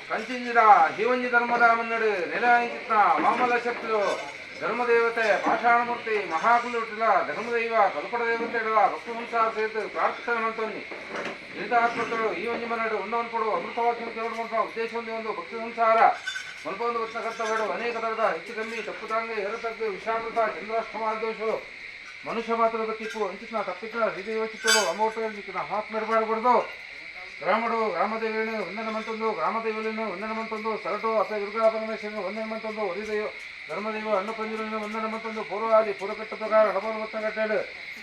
ಕಂಚಿಂಜಿದ ಶಿವಂಜಿ ಧರ್ಮದ ಮನ್ನಡು ನೆಲೆಯಾಯಿಚಿತ್ನ ಮಾಮಲ್ಲ ಶಕ್ತಿಲು ಧರ್ಮದೇವತೆ ಪಾಷಾಣಮೂರ್ತಿ ಮಹಾಕುಲುಟಿಲ ಧರ್ಮದೈವ ಕಲ್ಪಡ ದೇವತೆಗಳ ಭಕ್ತ ಸಂಸಾರ ಸೇತು ಪ್ರಾರ್ಥನೆ ಮಂತೊನ್ನಿ ಲಲಿತಾತ್ಮಕರು ಈ ಒಂಜಿ ಮನ್ನಡು ಉಂಡವನ್ಪಡು ಅಮೃತವಾಕ್ಯ ಕೇಳುವಂತಹ ಉದ್ದೇಶ ಒಂದು ಒಂದು ಭಕ್ತಿ ಸಂಸಾರ ಮಲ್ಪೊಂದು ಭಕ್ತ ಕರ್ತವ್ಯಡು ಅನೇಕ ತರದ ಹೆಚ್ಚು ಕಮ್ಮಿ ತಪ್ಪುತಾಂಗೆ ಎರತಗ್ಗು ವಿಷಾಮೃತ ಚಂದ್ರಾಷ್ಟಮ ದೋಷಗಳು ಮನುಷ್ಯ ಮಾತ್ರದ ಕಿಪ್ಪು ಅಂಚಿನ ತಪ್ಪಿನ ಶ್ರೀದೇವ ಚಿತ್ತಡು ಅಮೋಟದಲ್ಲಿ ಮಹಾತ್ಮರು ಗ್ರಾಮಡು ಗ್ರಾಮದೇವಿಯನ್ನು ವಂದನೆ ಮಂತೊಂದು ಗ್ರಾಮದೇವಿಯನ್ನು ವಂದನೆ ಮಂತೊಂದು ಸರಟು ಅಪ್ಪ ದುರ್ಗಾ ಪರಮೇಶ್ವರನ ವಂದನೆ ಮಂತೊಂದು ಒರಿದೈವ ಧರ್ಮದೈವ ಅಣ್ಣಪಂಜರನ್ನು ವಂದನೆ ಮಂತೊಂದು ಪೂರ್ವಾದಿ ಪೂರ್ವಕಟ್ಟ ಪ್ರಕಾರ ಹಡಬಲ ಕಟ್ಟೇಡು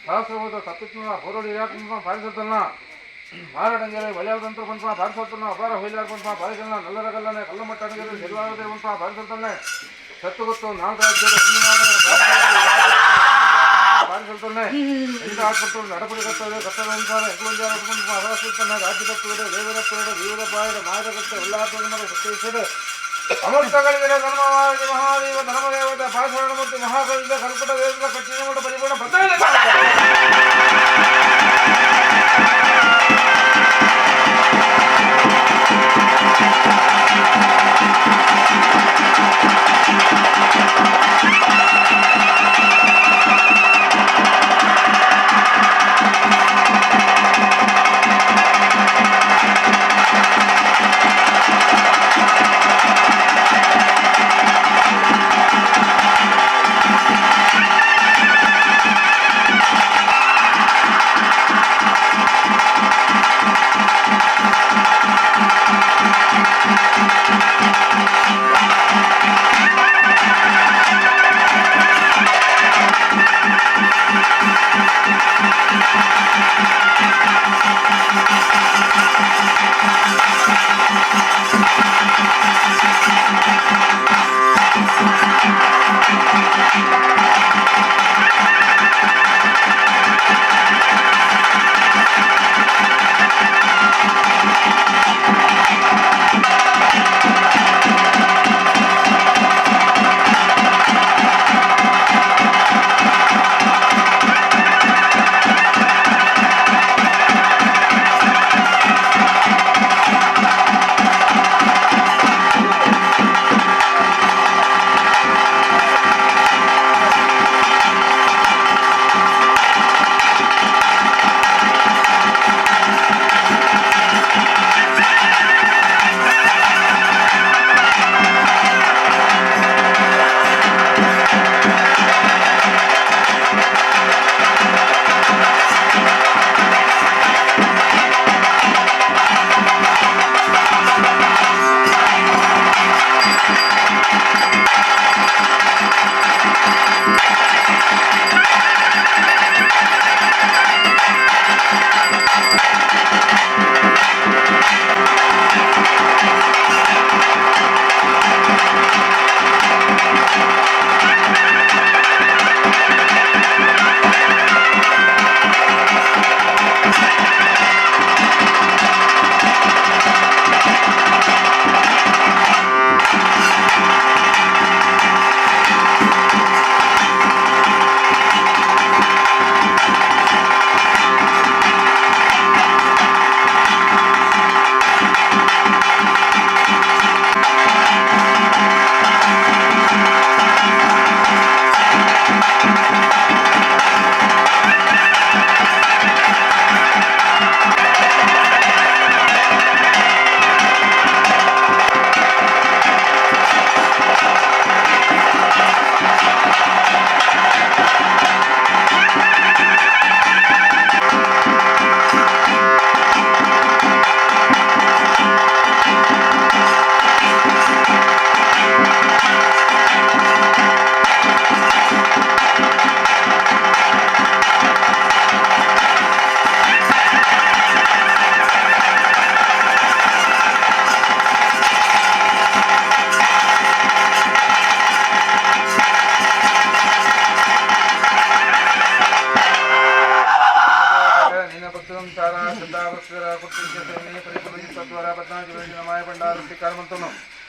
ಸಹಸ್ರಭೂತ ತಪ್ಪಿನ ಪೂರ್ವ ಇರಾತ್ಮ ಪಾರಿಸತ್ತನ್ನ ಮಾರಡಂಗೆರೆ ವಲಯದಂತ್ರ ಪಂಪ ಪಾರಿಸತ್ತನ್ನ ಅಪಾರ ಹೊಯ್ಲಾರ್ ಪಂಪ ಪಾರಿಸನ್ನ ನಲ್ಲರಗಲ್ಲನೆ ಕಲ್ಲಮಟ್ಟಣಗೆರೆ ಸೆಲ್ವಾರದೆ ಪಂಪ ಪಾರಿಸತ್ತನ್ನೆ ಸತ್ತು ಗೊತ್ತು ನಾಲ್ಕು ರಾಜ್ಯದ ಅಮೃತಗಳಿದರೆ ಧರ್ಮವಾಗಿ ಮಹಾದೇವ ಧರ್ಮದೇವತೆ ಪಾಷಾಣಮೂರ್ತಿ ಮಹಾಕವಿದ ಕಲ್ಪಟ ದೇವರ ಕಟ್ಟಿನ ಮಠ ಪರಿಪೂರ್ಣ ಬರ್ತದೆ.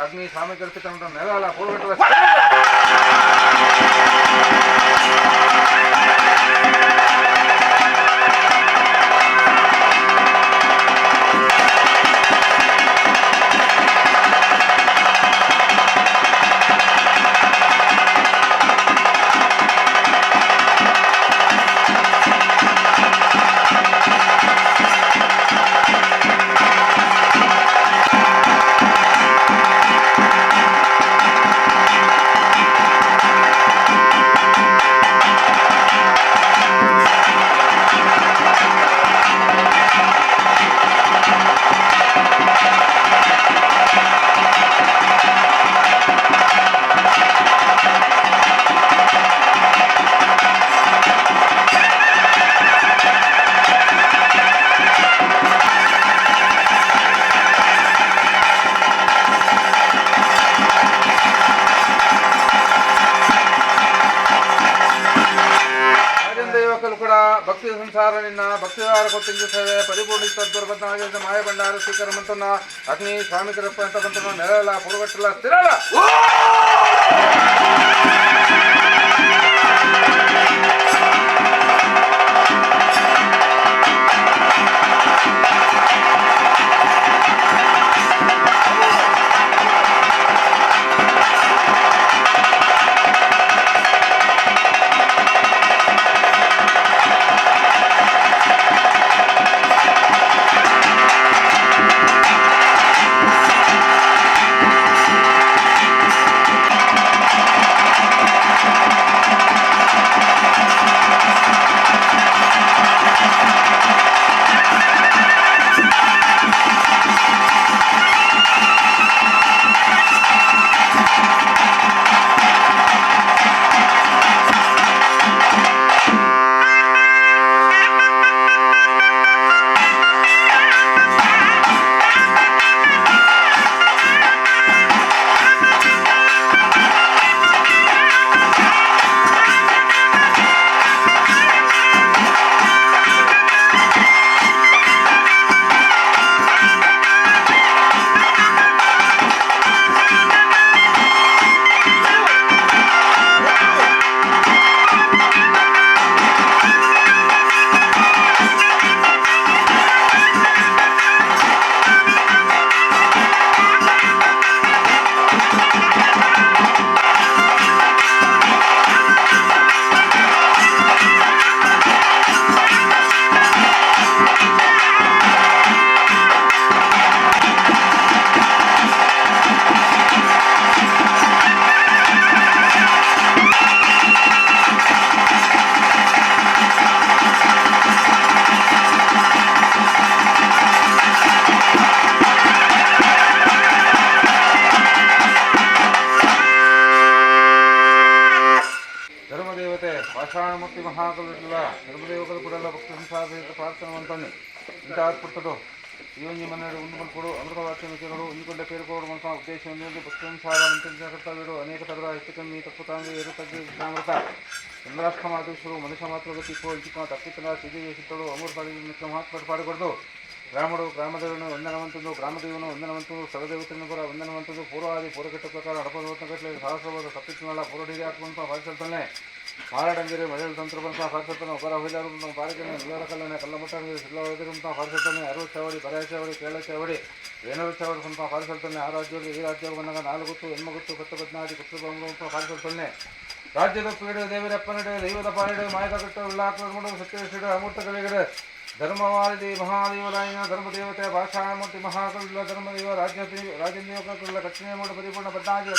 ಅಗ್ನಿ ಸ್ವಾಮಿ ಕಲ್ಪಿತ ನೆಲ ಪೂರ್ವಟ್ಟದ ಸಂಸಾರ ನಿನ್ನ ಭಕ್ತಿದಾರ ಕೊಟ್ಟಿಂಜ ಸೇವೆ ಪರಿಪೂರ್ಣ ತದ್ವರ್ಬದ್ನಾಗ ಮಾಯ ಭಂಡಾರ ಸ್ವೀಕಾರ ಮಂತನ ಅಗ್ನಿ ಸ್ವಾಮಿ ಕರಪ್ಪ ಅಂತ ಬಂತನ ನೆಲಲ್ಲ ಪುರುಗಟ್ಟಲ್ಲ ಸ್ಥಿರಲ್ಲ. ಧರ್ಮದೇವತೆ ಪಾಷಾಣಮೂರ್ತಿ ಮಹಾಕವಿಲ್ಲ ಧರ್ಮದೇವಕರು ಕೂಡ ಭಕ್ತ ಸಂಸಾರ ಪ್ರಾರ್ಥನೆ ಇಂಥ ಅರ್ಪುಟ್ಟದು ಈ ಒಂಜಿ ಮನ್ನಡು ಉಂಡು ಮಲ್ಕೊಡು ಅಮೃತ ವಾಕ್ಯ ಮಿತಿಗಳು ಉಂದುಕೊಂಡ ಪೇರುಕೋಡು ಮಂತ ಉದ್ದೇಶ ಒಂದು ಭಕ್ತ ಸಂಸಾರ ಮಂತ್ರ ಕರ್ತವ್ಯರು ಅನೇಕ ತರದ ಹೆಚ್ಚು ಕಮ್ಮಿ ತಪ್ಪು ತಾಂಗಿ ಏರು ತಗ್ಗಿ ಕೃಷ್ಣಾಮೃತ ಚಂದ್ರಾಷ್ಟ್ರ ಮಾತೇಶ್ವರು ಮನುಷ್ಯ ಮಾತ್ರ ಗತಿಕೋ ಇಂಚಿಕ ತಪ್ಪಿತನ ಸಿದ್ಧಿ ಸಿಟ್ಟಳು ಅಮೃತ ಮಹಾತ್ಮ ಪಾಡುಕೊಡ್ದು ಗ್ರಾಮಡು ಗ್ರಾಮದೇವನು ವಂದನವಂತದ್ದು ಗ್ರಾಮದೇವನು ವಂದನವಂತದ್ದು ಸ್ಥಳದೇವತನ ಪುರ ವಂದನವಂತದ್ದು ಪೂರ್ವಾದಿ ಪೂರಕಟ್ಟ ಪ್ರಕಾರ ಹಡಪದ ಸಹಸ್ರವಾದ ತಪ್ಪಿತನಲ್ಲ ಪೂರ್ವಡಿಗೆ ಹಾಕುವಂತ ಭಾಷಲ್ತಾನೆ ಮಾರಾಟಂಗಿರಿ ಮಳೆಯಲ್ಲಿ ತಂತ್ರ ಬಂತ ಭಾಷಲ್ತಾನೆ ಒಬ್ಬರ ಹೊಯ್ದಾರು ಪಾರಿಕನೆ ಎಲ್ಲರ ಕಲ್ಲನೆ ಕಲ್ಲಮಟ್ಟಂಗಿರಿ ಸಿಲ್ಲವಂತ ಭಾಷಲ್ತಾನೆ ಅರವತ್ತು ಚಾವಡಿ ಬರೆಯ ಚಾವಡಿ ಕೇಳ ಚಾವಡಿ ಏನಾರು ಚಾವಡಿ ಸ್ವಂತ ಭಾಷಲ್ತಾನೆ ಆ ರಾಜ್ಯದಲ್ಲಿ ಈ ರಾಜ್ಯ ಬಂದಾಗ ನಾಲ್ಕು ಗುತ್ತು ಎನ್ಮಗುತ್ತು ಕತ್ತು ಬದ್ನಾದಿ ಕುತ್ತು ಬಂತ ಭಾಷಲ್ತಾನೆ ರಾಜ್ಯದ ಪೀಡು ದೇವರಪ್ಪನಿಡು ದೈವದ ಪಾಲಿಡು ಮಾಯದ ಕಟ್ಟು ಉಳ್ಳಾಕಡು ಸತ್ಯಸಿಡು ಅಮೂರ್ತ ಕವಿಗಳು ಧರ್ಮವಾದಿ ಮಹಾದೇವರಾಯನ ಧರ್ಮದೇವತೆ ಭಾಷಾಮೂರ್ತಿ ಮಹಾಕವಿಲ್ಲ ಧರ್ಮದೇವ ರಾಜ್ಯ ರಾಜೇಂದ್ರ ಕಟ್ಟಿನ ಪರಿಪೂರ್ಣ ಬದ್ಧಾಜಿ.